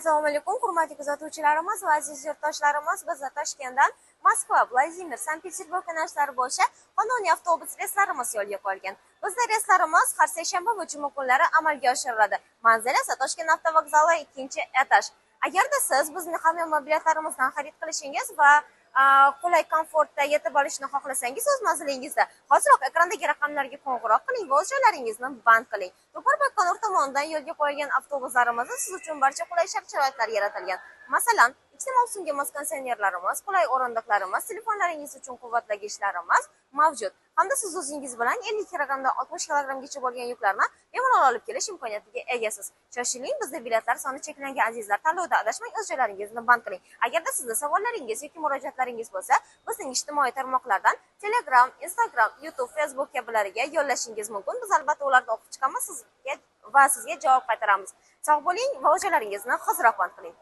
Assalomu alaykum, hurmatli kuzatuvchilarimiz va aziz yurtdoshlarimiz. Biz Toshkentdan Moskva, Vladimir, Sankt-Peterburg yo'nalishlari bo'yicha qonuniy avtobus reyslarimiz yo'lga qo'yilgan. Bizda reyslarimiz har seshanba va juma kunlari amalga oshiriladi. Manzil esa Toshkent avtovokzali 2-etaj. Agarda siz bizni hamyonma biletlarimizdan xarid qilishingiz va qulay komfortda yetib olishni xohlasangiz o'z manzilingizda hoziroq ekrandagi raqamlarga qo'ng'iroq qiling va o'z joylaringizni band qiling. To'par Baykonur tomonidan yo'lga qo'yilgan avtobuslarimizda siz uchun barcha qulay shart-sharoitlar yaratilgan. Masalan, ikkita mavsumga mos konditsionerlarimiz, qulay o'rindiqlarimiz, telefonlaringiz uchun quvvatlagichlarimiz mavjud. Hamda siz o'zingiz bilan 50 kilogrammdan 60 kilogrammgacha bo'lgan yuklarni bemalol olib kelish imkoniyatiga egasiz. Shoshiling, bizda biletlar soni cheklangan, azizlar. Tanlovda adashmang, o'z joylaringizni band qiling. Agarda sizda savollaringiz yoki murojaatlaringiz bo'lsa, bizning ijtimoiy tarmoqlardan Telegram, Instagram, YouTube, Facebook kabilariga yo'llashingiz mumkin. Biz albatta ularni o'qib chiqamiz sizga va sizga javob qaytaramiz. Sog' bo'ling va o'z joylaringizni hoziroq band qiling.